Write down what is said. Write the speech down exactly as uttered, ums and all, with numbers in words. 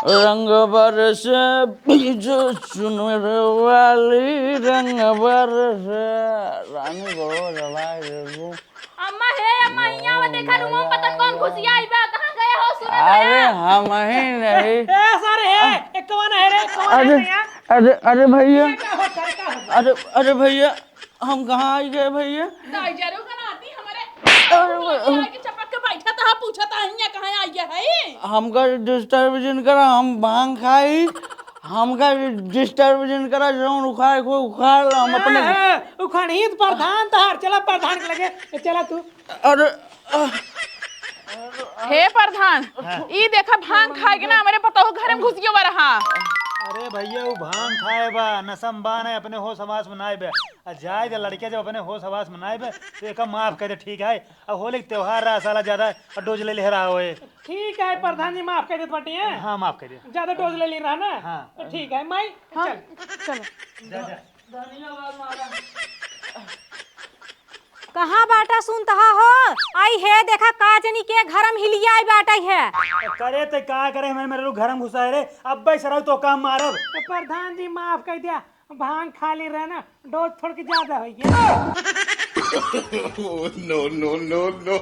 रंग बरसे बीच चुनर वाली, रंग बरसे रानी बड़ो जवाई रे। अम्मा हे, अम्मा, हियाँ आवा, देखा, रूमवा में पता कौन घुसिया आई बा, कहाँ गए हो, सुने अरे, भैया? हम ही नहीं। ए, ए, सर, ए, ए, कौन है रे, कौन है अरे, भैया? अरे, अरे भैया, ये क्या हो, सर, क्या हो? अरे, अरे भैया, हम कहाँ आई गए भैया? दाई जरूर का नाती हमारे अरे, आके चपक के बैठा था, पूछा था, हियाँ कहाँ आई है? हमका disturb जिन करा, हम भांग खाई, हमका disturb जिन करा, जौन उखाड़ को उखाड़ ला, हम अपने ए, ए, उखाड़ी तो प्रधान तहार, चला प्रधान के लगे, चला तू। अरे, अ, हे प्रधान, हाँ। ई देखा भांग खाए के ना हमरे पतोह घर में घुसियो बा रहा। अरे भैया, वो भांग खाए बा, नशा में बा ना, अपने होश हवास में नाई बे। आ जाए दे लड़के, जब अपने होश हवास में नाई बे, तो एका माफ कर दे, ठीक है? अब होली के त्योहार रहा साला, ज्यादा डोज ले ले रहा होए। ठीक है प्रधान जी, माफ कर देत बाटी हैं। हाँ, माफ कर दे। ज्यादा डोज ले ले रहा ना? हाँ। तो ठीक है, माई, हाँ, चल। चलो। जा, जा। धन्यवाद महाराज। कहाँ बाटा सुनतहा हो? आई है, देखा का जनी के घरम हिलिया आई बाटा है। करे ते का करे, मैं मेरे लोग घरम घुसाए रे, अब भाई सरऊ तो काम मारब। तो प्रधान जी माफ कर दिया, भांग खा ले रहे ना, डोज थोड़ के ज्यादा हो गया। Oh, no, no, no, no।